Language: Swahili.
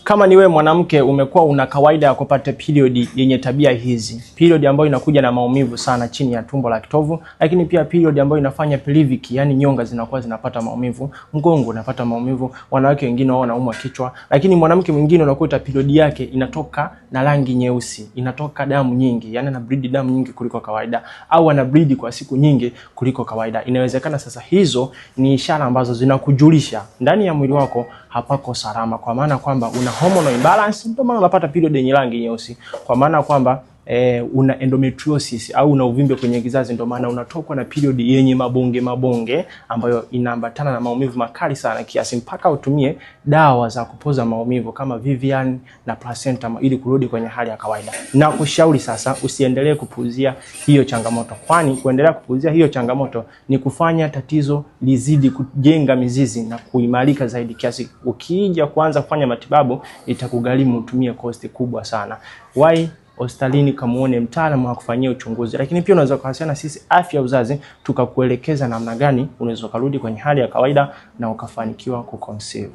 Kama ni wewe mwanamke umekuwa una kawaida ya kupata period yenye tabia hizi, period ambayo inakuja na maumivu sana chini ya tumbo la kitovu, lakini pia period ambayo inafanya pelvic, yani nyonga zinakuwa zinapata maumivu, mgongo unapata maumivu, wanawake wengine wao wanaumwa kichwa, lakini mwanamke mwingine unakuta period yake inatoka na rangi nyeusi, inatoka damu nyingi, yani ana bleed damu nyingi kuliko kawaida, au ana bleed kwa siku nyingi kuliko kawaida. Inawezekana sasa hizo ni ishara ambazo zinakujulisha ndani ya mwili wako hapako salama, kwa maana kwamba una hormonal imbalance, ndio maana unapata period yenye rangi nyeusi, kwa maana kwamba una endometriosis au una uvimbe kwenye kizazi, ndio maana unatokwa na period yenye mabonge mabonge ambayo inaambatana na maumivu makali sana kiasi mpaka utumie dawa za kupoza maumivu kama Vivian na placenta ili kurudi kwenye hali ya kawaida. Na kushauri sasa usiendelee kupuuzia hiyo changamoto, kwani kuendelea kupuuzia hiyo changamoto ni kufanya tatizo lizidi kujenga mizizi na kuimarika zaidi kiasi ukija kuanza kufanya matibabu itakugharimu utumie cost kubwa sana. Why hospitalini kamuone mtaalamu akufanyia uchunguzi, lakini pia unaweza kuwasiliana sisi Afya Uzazi tukakuelekeza namna gani unaweza kurudi kwenye hali ya kawaida na ukafanikiwa kuconceive.